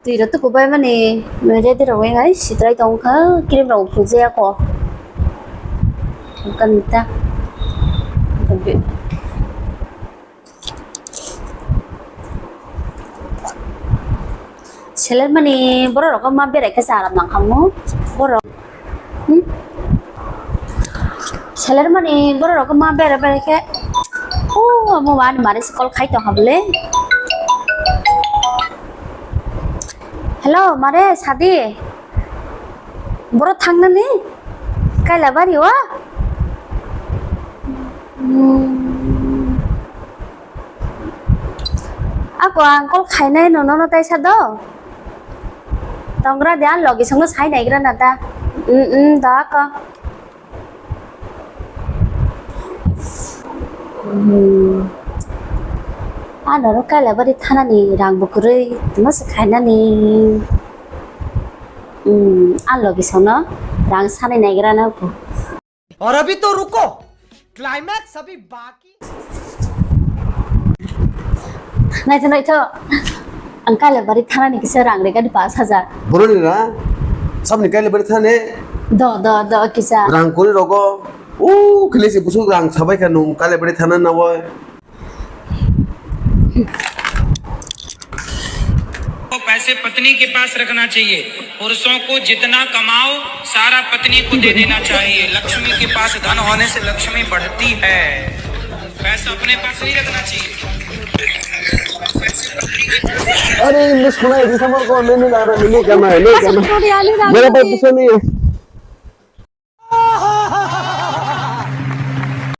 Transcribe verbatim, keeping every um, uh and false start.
Twi rok tuku bai mani ready rok wng hai sitrai tong kha cream rok phujaya ko. Kan ta. Seler mani borok rok ma berai khe charam nang khamu borok. Hmm? Seler mani borok rok ma bere bere khe. Oh, amo wani mare se call khai tong habole. Hello, mare sadi. Borok thangnani? Kailabari o? Hmm. Ako ang call khainai no nono taisa do. Tongra de ang logi songno sai naigra na da. Hmm, hmm, da ako. Hmm. Ano ro Kailabari thanani rang bo kwrwi, tma se khainani. Hmm, ang logi songno rang sanai naigra na ko. और अभी तो रुको, क्लाइमैक्स अभी बाकी। Naitho, naitho. Ang Kailabari thanani kisa rang regani pas hajar. Boroni ra? Sabni Kailabari thane? Do, do, do, kisa. Rang kori rogo. U, khile se busuk rang sabai kha nung Kailabari thana na boy. को पैसे पत्नी के पास रखना चाहिए। पुरुषों को जितना कमाओ, सारा पत्नी को दे देना चाहिए। लक्ष्मी के पास धन होने से लक्ष्मी बढ़ती है, पैसा अपने पास नहीं रखना चाहिए। अरे, इंग्लिश सुनाई दी समर को, नहीं, नहीं, नहीं, नहीं करना है, नहीं करना। मेरा पास पैसा नहीं है।